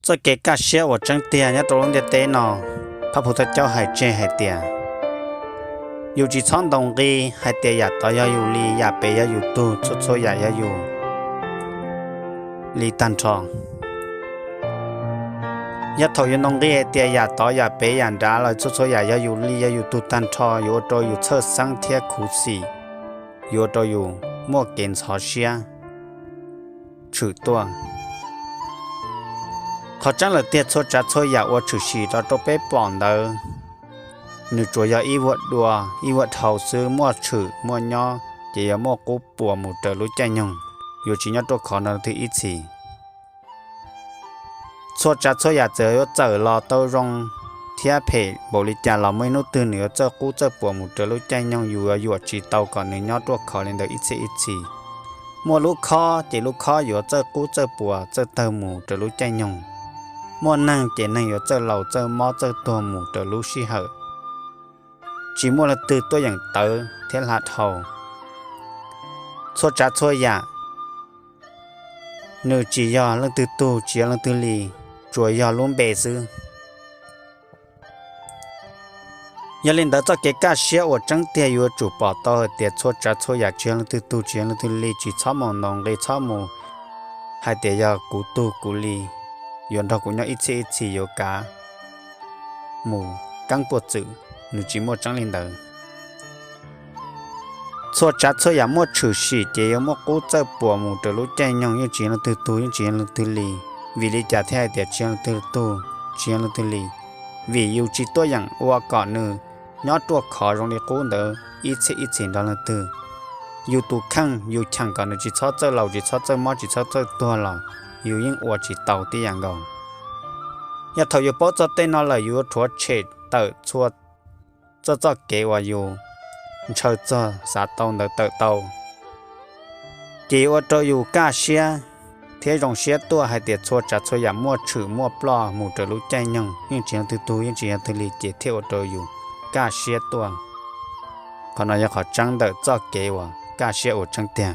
Txoj kev kaj siab uas tseeb tiag nyob rau lub ntiaj teb no, Phab Phu Thaj Caub hais tseg hais tias yus tsis txhob ntaus nqi hais tias yam tod yog yus li, yam pem yog yus tug, txhua txhua yam yog yus li tag nrho. Yog thaum yus ntaus nqi hais tias yam tod yam pem yam nrad los txhua txhua yam yog yus li, yog yus tug tag nrho, yuav ua rau yus txhawj xeeb thiab khuv xim, yuav ua rau yus muaj kev ntxhov siab tshwm tuaj. Qhov tseeb lawm tiag, txhua tsav txhua yam uas tshwm sim rau rau peb pom ntawd, nws tsuas yog ib vuag dua, ib vuag dhau xwb, muaj tshwm muaj nyob ces yuav muaj qub puas mus raws lub caij nyoog, yuav tsis nyob ruaj khov nrog leej twg ib txhis. Txhua tsav txhua yam txawm yuav txawm los tau zoo thiab phem npaum li cas los muaj ib hnub twg nws yuav txawj qub txawj puas mus raws lub caij nyoog, yus yuav yuam tsis tau kom nws nyob ruaj khov li ntawd ib txhiab ib txhis. Muaj lub khob ces lub khob yuav txawj qub txawj puas txawj tawg mus raws lub caij nyoog. Muaj neeg ces neeg yuav txawj laus txawj mob txawj tuag mus raws lub sij hawm. Tsis muaj leej twg tuaj yeem tawv thiab hla dhau. Txhua tsav txhua yam nws tsis yog leej twg tug, tsis yog leej twg li, tsuas yog lub npe xwb. Yog li ntawd, txoj kev kaj siab uas tseeb tiag yuav tsum pom tau hais tias txhua tsav txhua yam tsis yog leej twg tug, tsis yog leej twg li, tsis txhob mus ntaus nqi, txhob mus hais tias yog kuv tug kuv li, yuav nrog kuv nyob ib txhiab ib txhis, yuav kav mus keeb puaj txwm, nws tsis muaj tseeb li ntawd. Txhua tsav txhua yam muaj tshwm sim ces yuav muaj qub txawj puas mus raws lub caij nyoog, yeej tsis yog leej twg tug, yeej tsis yog leej twg li. Vim li cas thiaj hais tias tsis yog leej twg tug, tsis yog leej twg li? Vim yus tsis tuaj yeem ua kom nws nyob ruaj khov zoo li qub ntawd ib txhiab ib txhis nrog leej twg. Yus tus kheej yus cheem kom nws tsis txhob txawj laus, tsis txhob txawj mob, tsis txhob txawj tuag los yus yeej ua tsis tau tib yam nkaus. Yog thaum yus paub txog tej no lawm, yus yuav rhuav tshem tawm txhua txoj txoj kev uas yus ntshaw txog xav tau ntawd tawm tau, ces yuav ua rau yus kaj siab thiab zoo siab tuaj hais tias txhua tsav txhua yam muaj tshwm muaj ploj mus raws lub caij nyoog, yeej tsis yog leej twg tug, yeej tsis yog leej twg li, ces thiaj ua rau yus kaj siab tuaj. Qhov no yog qhov tseeb ntawm txoj kev uas kaj siab uas tseeb tiag.